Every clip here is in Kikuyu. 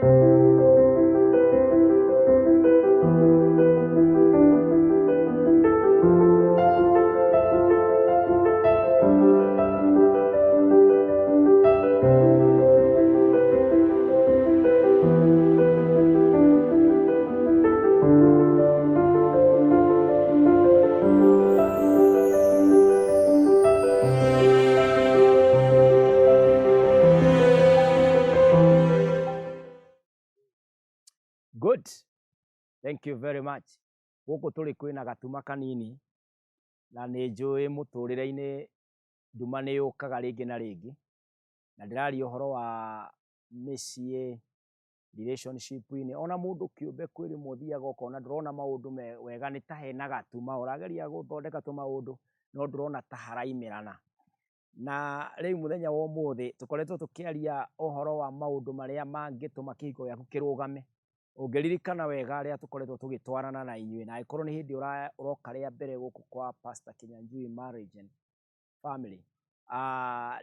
Good. Thank you very much. Gũkũ tũrĩ kwĩna gatuma kanini na nĩ njũĩ mũtũrĩre-inĩ nduma nĩ yũkaga rĩngĩ na rĩngĩ, na ndĩraria ũhoro wa mĩciĩ, relationship-inĩ, ona mũndũ kĩũmbe kwĩ rĩmwe ũthiaga ũkona ndũrona maũndũ wega nĩ ta hena gatuma, ũrageria gũthondeka tũmaũndũ no ndũrona ta haraimĩrana. Na rĩu mũthenya wa ũmũthĩ tũkoretwo tũkĩaria ũhoro wa maũndũ marĩa mangĩtũma kĩhiko gĩaku kĩrũgame. Ũngĩririkana wega rĩrĩa tũkoretwo tũgĩtwarana na inyuĩ, na angĩkorwo nĩ hĩndĩ ũroka rĩa mbere gũkũ kwa Pastor Kinyanjui Marriage and Family,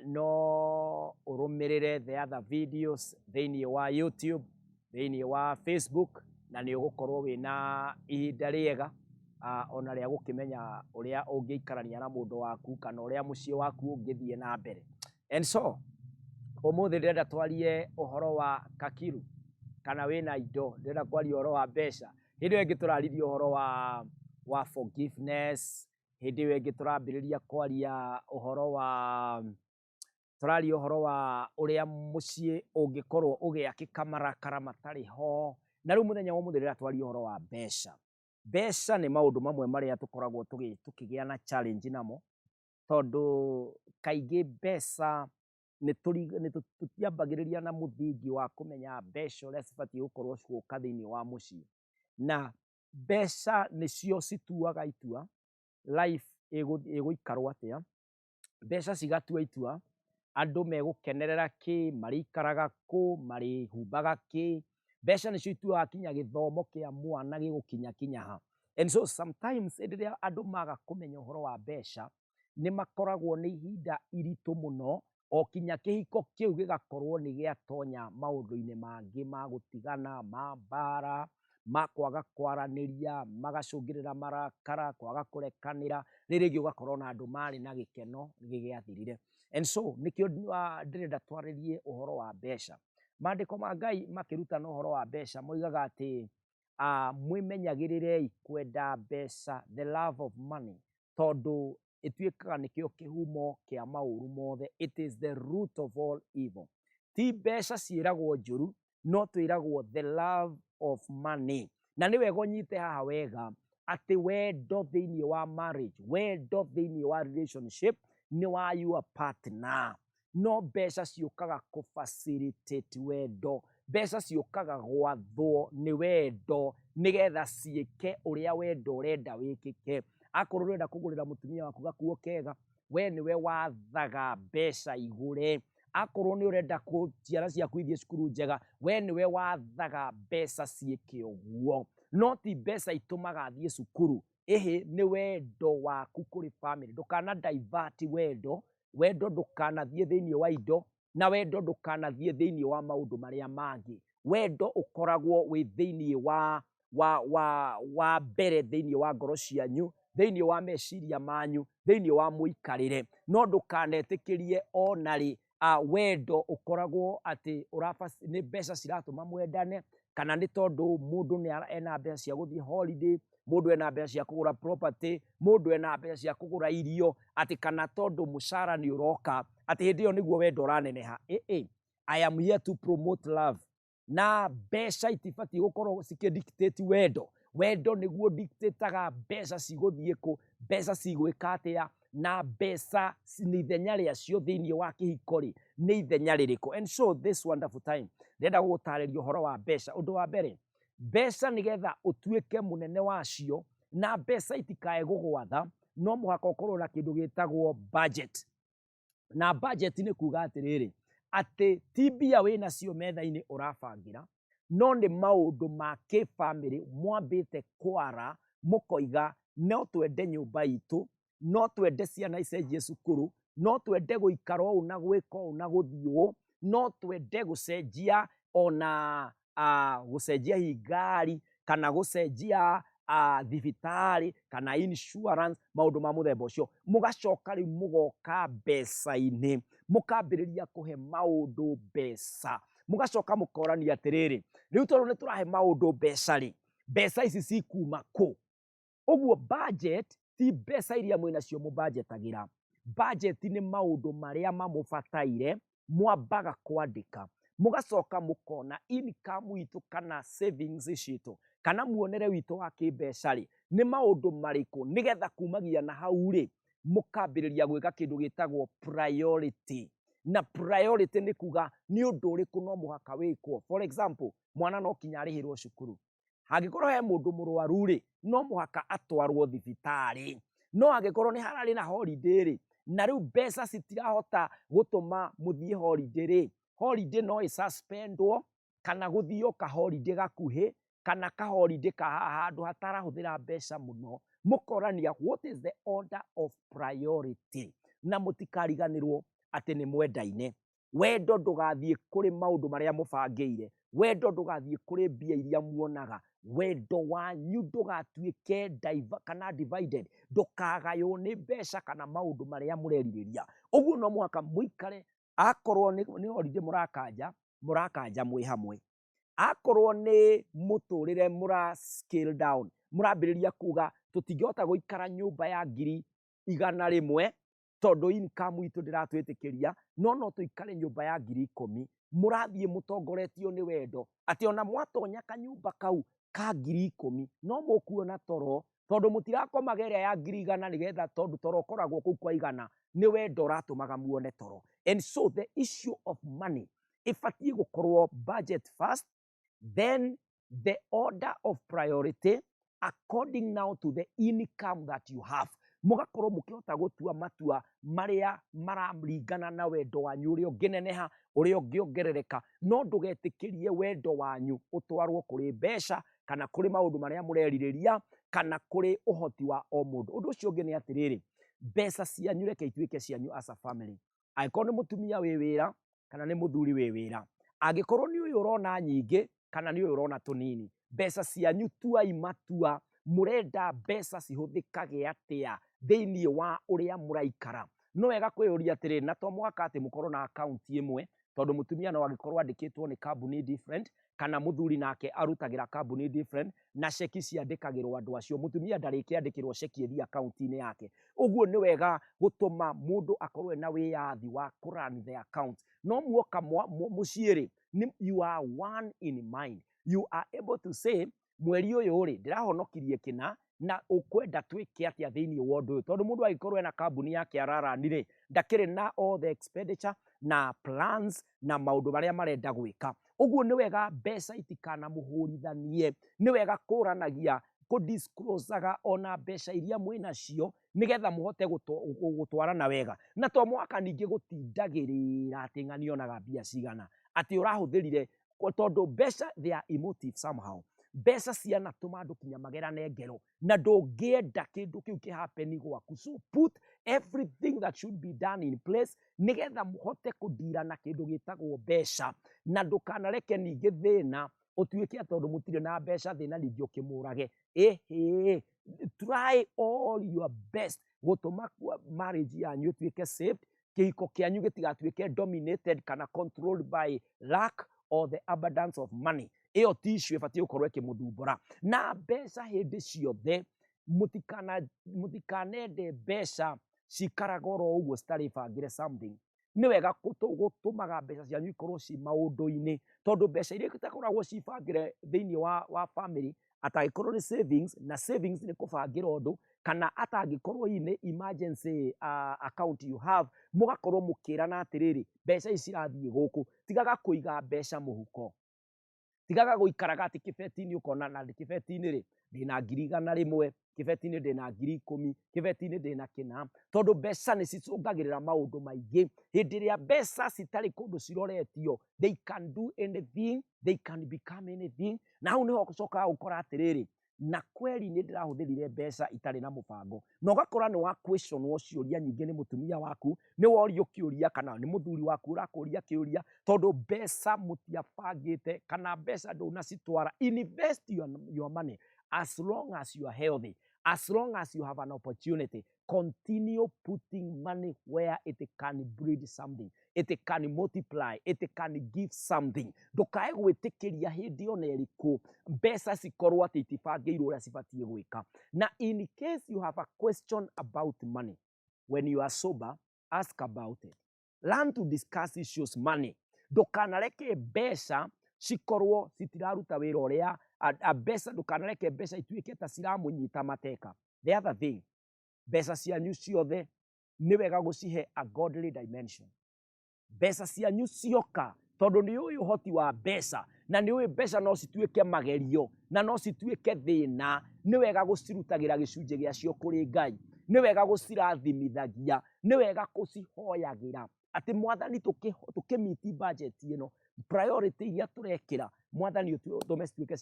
no ũrũmĩrĩre the other videos thĩinĩ wa YouTube, thĩinĩ wa Facebook, na nĩ ũgũkorwo wĩna ihinda rĩega ona rĩa gũkĩmenya ũrĩa ũngĩikarania na mũndũ waku kana ũrĩa mũciĩ waku ũngĩthiĩ na mbere. And so, ũmũthĩ ndĩrenda twarie ũhoro wa kakiru kana wĩna indo, ndĩrenda kwaria ũhoro wa mbeca. Hĩndĩ ĩyo ĩngĩ tũraririe ũhoro wa forgiveness, hĩndĩ ĩyo ĩngĩ tũrambĩrĩria kwaria ũhoro wa tũraria ũhoro wa ũrĩa mũciĩ ũngĩkorwo ũgĩakĩka marakara matarĩ ho. Na rĩu mũthenya wa ũmũthĩ ndĩrenda twarie ũhoro wa mbeca. Mbeca nĩ maũndũ mamwe marĩa tũkoragwo tũkĩgĩa na challenge namo, tondũ kaingĩ mbeca tũtiambagĩrĩria na mũthingi wa kũmenya mbeca ũrĩa cibatiĩ gũkorwo cigũka thĩiniĩ wa mũciĩ. Na mbeca nĩcio cituaga itua life ĩgũikarwo atĩa, mbeca cigatua itua andũ megũkenerera kĩ, marĩikaraga kũ, marĩhumbaga kĩ, mbeca nĩcio ituaga kinya gĩthomo kĩa mwana gĩgũkinya kinya ha. And so sometimes hĩndĩ ĩrĩa andũ maga kũmenya ũhoro wa mbeca, nĩ makoragwo nĩ ihinda iritũ mũno o kinya kĩhiko kĩu gĩgakorwo nĩ gĩatonya maũndũ-inĩ mangĩ ma gũtigana, ma mbara, ma kwaga kwaranĩria, magacũngĩrĩra marakara, kwaga kũrekanĩra, rĩrĩ rĩngĩ ũgakora ona andũ marĩ na gĩkeno nĩ gĩathirire. And so nĩkĩo ndĩrenda twarĩrie ũhoro wa mbeca. Maandĩko ma Ngai makĩrutana ũhoro wa mbeca moigaga atĩ mwĩmenyagĩrĩrei kwenda mbeca, the love of money, tondũ ĩtuĩkaga nĩkĩo kĩhumo kĩa maũru mothe, it is the root of all evil. Ti mbeca ciĩragwo njũru, no twĩragwo the love of money. Na nĩ wega ũnyite haha wega atĩ wendo thĩinĩ wa marriage, wendo thĩinĩ wa relationship nĩ wa your partner. No mbeca ciũkaga kũ facilitate wendo, mbeca ciũkaga gwathwo nĩ wendo nĩgetha ciĩke ũrĩa wendo ũrenda wĩkĩke. Akorwo ũrenda kũgũrĩra mũtumia waku gakuo kega, we nĩwe wathaga mbeca igũre. Akorwo nĩ ũrenda ciana ciaku ithiĩ cukuru njega, we nĩwe wathaga mbeca ciĩke ũguo. No ti mbeca itũmaga athiĩ cukuru, ĩhĩ nĩ wendo waku kũrĩ famĩlĩ. Ndũkana divert wendo, wendo ndũkanathiĩ thĩinĩ wa indo, na wendo ndũkanathiĩ thĩinĩ wa maũndũ marĩa mangĩ. Wendo ũkoragwo wĩ thĩinĩ wa mbere thĩinĩ wa ngoro cianyu, thĩinĩ wa meciria manyu, thĩinĩ wa mũikarĩre. No ndũkanetĩkĩrie ona rĩ wendo ũkoragwo atĩ nĩ mbeca ciratũma mwendane, kana nĩ tondũ mũndũ ena mbeca cia gũthiĩ holiday, mũndũ ena mbeca cia kũgũra property, mũndũ ena mbeca cia kũgũra irio, atĩ kana tondũ mũcara nĩ ũroka, atĩ hĩndĩ ĩyo nĩguo wendo ũraneneha. Ĩĩ, I am here to promote love. Na mbeca itibatiĩ gũkorwo cikĩ dictate wendo. Wendo nĩguo dictataga mbeca cigũthiĩ kũ, mbeca cigwĩka atĩa, na mbeca nĩ ithenya rĩacio thĩinĩ wa kĩhiko rĩ, nĩ ithenya rĩrĩkũ. And so this wonderful time, ndĩrenda gũgũtarĩria ũhoro wa mbeca. Ũndũ wa mbere, mbeca nĩgetha ũtuĩke mũnene wacio, na mbeca itikae gũgwatha, no mũhaka ũkorwo na kĩndũ gĩtagwo budget. Na budget nĩ kuga atĩrĩrĩ, atĩ ti mbia wĩnacio metha-inĩ ũrabangĩra, no nĩ maũndũ ma kĩbamĩrĩ mwambĩte kwara, mũkoiga no twende nyũmba itũ, no twende ciana icenjie cukuru, no twende gũikara ũũ na gwĩka ũũ na gũthiĩ ũũ, no twende gũcenjia ona Gũcenjia hihi ngari kana gũcenjia thibitarĩ kana insurance, maũndũ ma mũthemba ũcio. Mũgacoka rĩu mũgoka mbeca-inĩ, mũkambĩrĩria kũhe maũndũ mbeca, mũgacoka mũkorania atĩrĩrĩ, rĩu tondũ nĩ tũrahe maũndũ mbeca rĩ, mbeca ici cikuma kũ? Ũguo budget ti mbeca iria mwĩnacio mũbanjetagĩra. Budget nĩ maũndũ marĩa mamũbataire mwambaga kwandĩka, mũgacoka mũkona income itũ kana savings citũ kana muonere witũ wa kĩmbeca rĩ, nĩ maũndũ marĩkũ, nĩgetha kumagia na hau rĩ, mũkambĩrĩria gwĩka kĩndũ gĩtagwo priority. Na priority nĩ kuga nĩ ũndũ ũrĩkũ no mũhaka wĩkwo. For example, mwana no kinya arĩhĩrwo cukuru. Hangĩkorwo he mũndũ mũrwaru rĩ, no mũhaka atwarwo thibitarĩ. No angĩkorwo nĩ hararĩ na holiday rĩ, na rĩu mbeca citirahota gũtũma mũthiĩ holiday rĩ, holiday no ĩ suspendwo kana gũthio ka holiday gakuhĩ kana ka holiday ka handũ hatarahũthĩra mbeca mũno. Mũkorania what is the order of priority, na mũtikariganĩrwo atĩ nĩ mwendaine. Wendo ndũgathiĩ kũrĩ maũndũ marĩa mũbangĩire, wendo ndũgathiĩ kũrĩ mbia iria muonaga, wendo wanyu ndũgatuĩke kana divided, ndũkagaywo nĩ mbeca kana maũndũ marĩa mũrerirĩria. Ũguo no mũhaka mũikare, akorwo nĩ holiday mũrakanja, mũrakanja mwĩ hamwe. Akorwo nĩ mũtũrĩre mũra scale down, mũrambĩrĩria kuga tũtingĩhota gũikara nyũmba ya 100,000 tondũ income itũ ndĩratwĩtĩkĩria, no no tũikare nyũmba ya 10,000. Mũrathiĩ mũtongoretio nĩ wendo, atĩ ona mwatonya kanyũmba kau ka 10,000 no mũkuona toro, tondũ mũtirakomaga ĩrĩa ya 100,000 nĩgetha, tondũ toro ũkoragwo kũu kwa 100, nĩ wendo ũratũmaga muone toro. And so the issue of money ĩbatiĩ gũkorwo budget first, then the order of priority according now to the income that you have. Mũgakorwo mũkĩhota gũtua matua marĩa mararingana na wendo wanyu ũrĩa ũngĩneneha, ũrĩa ũngĩongerereka, no ndũgetĩkĩrie wendo wanyu ũtwarwo kũrĩ mbeca kana kũrĩ maũndũ marĩa mũrerirĩria kana kũrĩ ũhoti wa o mũndũ. Ũndũ ũcio ũngĩ nĩ atĩrĩrĩ, mbeca cianyu reke ituĩke cianyu as a family. Angĩkorwo nĩ mũtumia wĩ wĩra kana nĩ mũthuri wĩ wĩra, angĩkorwo nĩ ũyũ ũrona nyingĩ kana nĩ ũyũ ũrona tũnini, mbeca cianyu tuai matua mũrenda mbeca cihũthĩkage atĩa thĩinĩ wa ũrĩa mũraikara. No wega kwĩyũria atĩrĩrĩ, na to mũhaka atĩ mũkorwo na account ĩmwe, tondũ mũtumia no angĩkorwo andĩkĩtwo nĩ kambuni different, kana mũthuri nake arutagĩra kambuni different, na ceki ciandĩkagĩrwo andũ acio. Mũtumia ndarĩkĩandĩkĩrwo ceki ĩthiĩ akaunti-inĩ yake. Ũguo nĩ wega gũtũma mũndũ akorwo ena wĩyathi wa kũ run the account. No muoka mũciĩ rĩ, you are one in mind. You are able to say, mweri ũyũ rĩ, ndĩrahonokirie kĩna, na ũkwenda twĩke atĩa thĩinĩ wa ũndũ ũyũ, tondũ mũndũ angĩkorwo ena kambuni yake ararani rĩ, ndakĩrĩ na all the expenditure na plans na maũndũ marĩa marenda gwĩka. Ũguo nĩ wega mbeca itikanamũhũrithanie, nĩ wega kũranagia, kũ-disclosaga ona mbeca iria mwĩnacio nĩgetha mũhote gũtwarana wega. Na to mũhaka ningĩ gũtindagĩrĩra atĩ ng'ani onaga mbia cigana, atĩ ũrahũthĩrire, tondũ mbeca they are emotive somehow. Mbeca cianatũma andũ kinya magerane ngero, na ndũngĩenda kĩndũ kĩu kĩ happen gwaku. So put everything that should be done in place nĩgetha mũhote kũndira na kĩndũ gĩtagwo mbeca, na ndũkanareke ningĩ thĩna ũtuĩke atĩ tondũ mũtirĩ na mbeca thĩna ningĩ ũkĩmũrage. Ĩhĩ, try all your best gũtũma marriage yanyu ĩtuĩke saved, kĩhiko kĩanyu gĩtigatuĩke dominated kana controlled by lack or the abundance of money. Ĩyo ti issue ĩbatiĩ gũkorwo ĩkĩmũthumbũra. Na mbeca hĩndĩ ciothe, mũtikanende mbeca cikaraga oro ũguo citarĩ bangĩre something. Nĩ wega gũtũmaga mbeca cianyu ikorwo ci maũndũ-inĩ, tondũ mbeca iria itakoragwo cibangĩre thĩinĩ wa family, atangĩkorwo nĩ savings, na savings nĩ kũbangĩra ũndũ, kana atangĩkorwo hihi nĩ emergency account you have, mũgakorwo mũkĩrana atĩrĩrĩ, mbeca ici cirathiĩ gũkũ. Tigaga kũiga mbeca mũhuko, tigaga gũikaraga atĩ kĩbeti-inĩ ũkona na kĩbeti-inĩ rĩ, ndĩna 100,000, kĩbeti-inĩ ndĩna 10,000, kĩbeti-inĩ ndĩna kĩna, tondũ mbeca nĩ cicũngagĩrĩra maũndũ maingĩ. Hĩndĩ ĩrĩa mbeca citarĩ kũndũ ciroretio, they can do anything, they can become anything. Na hau nĩho ũcokaga gũkora atĩrĩrĩ, Na kweli nĩ ndĩrahũthĩrire mbeca itarĩ na mũbango. Na ũgakora nĩ wa questionwo ciũria nyingĩ nĩ mũtumia waku, nĩ worio kĩũria kana nĩ mũthuri waku ũrakũria kĩũria, tondũ mbeca mũtiabangĩte kana mbeca ndũnacitwara. Invest your money as long as you are healthy, as long as you have an opportunity. Continue putting money where it can breed something, it can multiply, it can give something. Ndũkae gwĩtĩkĩria hĩndĩ ona ĩrĩkũ mbeca cikorwo atĩ itibangĩirwo ũrĩa cibatiĩ gwĩka. Na in case you have a question about money, when you are sober, ask about it. Learn to discuss issues money. Ndũkanareke mbeca cikorwo citiraruta wĩra ũrĩa mbeca, ndũkanareke mbeca ituĩke ta ciramũnyita mateka. The other thing, mbeca cianyu ciothe nĩ wega gũcihe a godly dimension. Mbeca cianyu cioka, tondũ nĩ ũĩ ũhoti wa mbeca na nĩ ũĩ mbeca no cituĩke magerio na no cituĩke thĩna, nĩ wega gũcirutagĩra gĩcunjĩ gĩacio kũrĩ Ngai, nĩ wega gũcirathimithagia, nĩ wega kũcihoyagĩra atĩ Mwathani tũkĩmiti budget ĩno, priority iria tũrekĩra, Mwathani ũtũme cituĩke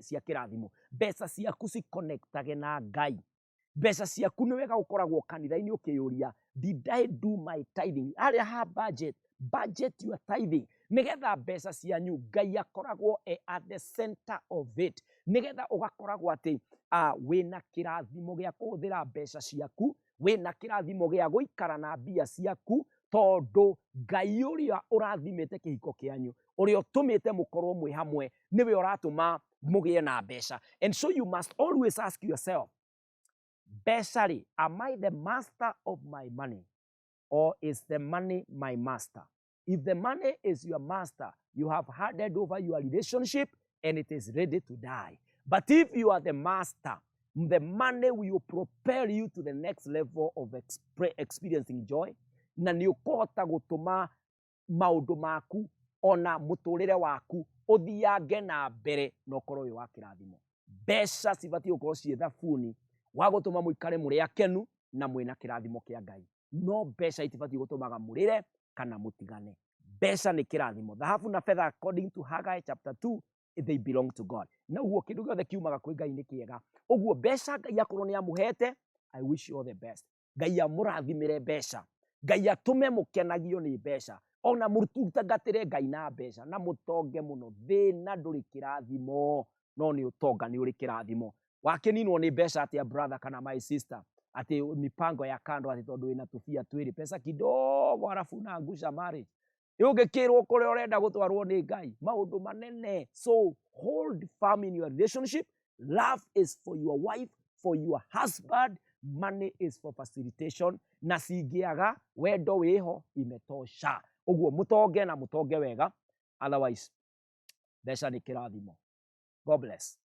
cia kĩrathimo. Mbeca ciaku ciconnectage na Ngai. Mbeca ciaku nĩ wega gũkoragwo kanitha-inĩ ũkĩyũria, did I do my tithing? Harĩa ha budget, budget your tithing, nĩgetha mbeca cianyu Ngai akoragwo e at the center of it, nĩgetha ũgakoragwo atĩ wĩna kĩrathimo gĩa kũhũthĩra mbeca ciaku, wĩna kĩrathimo gĩa gũikara na mbia ciaku, tondũ Ngai ũrĩa ũrathimĩte kĩhiko kĩanyu, ũrĩa ũtũmĩte mũkorwo mwĩ hamwe, nĩwe ũratũma mũgĩe na mbeca. And so you must always ask yourself, mbeca rĩ, am I the master of my money or is the money my master? If the money is your master, you have handed over your relationship and it is ready to die. But if you are the master, the money will propel you to the next level of experiencing joy, na nĩ ũkũhota gũtũma maũndũ maku ona mũtũrĩre waku ũthiange na mbere na ũkorwo wĩ wa kĩrathimo. Mbeca cibatiĩ gũkorwo ciĩ thabuni wa gũtũma mũikare mũrĩ akenu na mwĩna kĩrathimo kĩa Ngai, no mbeca itibatiĩ gũtũmaga mũrĩre kana mũtigane. Mbeca nĩ kĩrathimo. Thahabu na fedha, according to Haggai chapter 2, they belong to God. Na ũguo kĩndũ gĩothe kiumaga kwĩ Ngai nĩ kĩega. Ũguo mbeca Ngai akorwo nĩ amũhete, I wish you all the best. Ngai amũrathimĩre mbeca, Ngai atũme mũkenagio nĩ mbeca, ona mũtungatĩre Ngai na mbeca na mũtonge mũno. Thĩna ndũrĩ kĩrathimo, no nĩ ũtonga nĩ ũrĩ kĩrathimo. Wakĩninwo nĩ mbeca atĩa, brother kana my sister? Atĩ mipango ya kando, atĩ tondũ wĩna tũbia twĩrĩ, pesa kidogo, halafu unaangusha marriage. Ũngĩkĩrwo kũrĩa ũrenda gũtwarwo nĩ Ngai, maũndũ manene. So hold firm in your relationship. Love is for your wife, for your husband. Money is for facilitation, na cingĩaga wendo wĩho, imetosha. Ũguo mũtonge na mũtonge wega, otherwise mbeca nĩ kĩrathimo. God bless.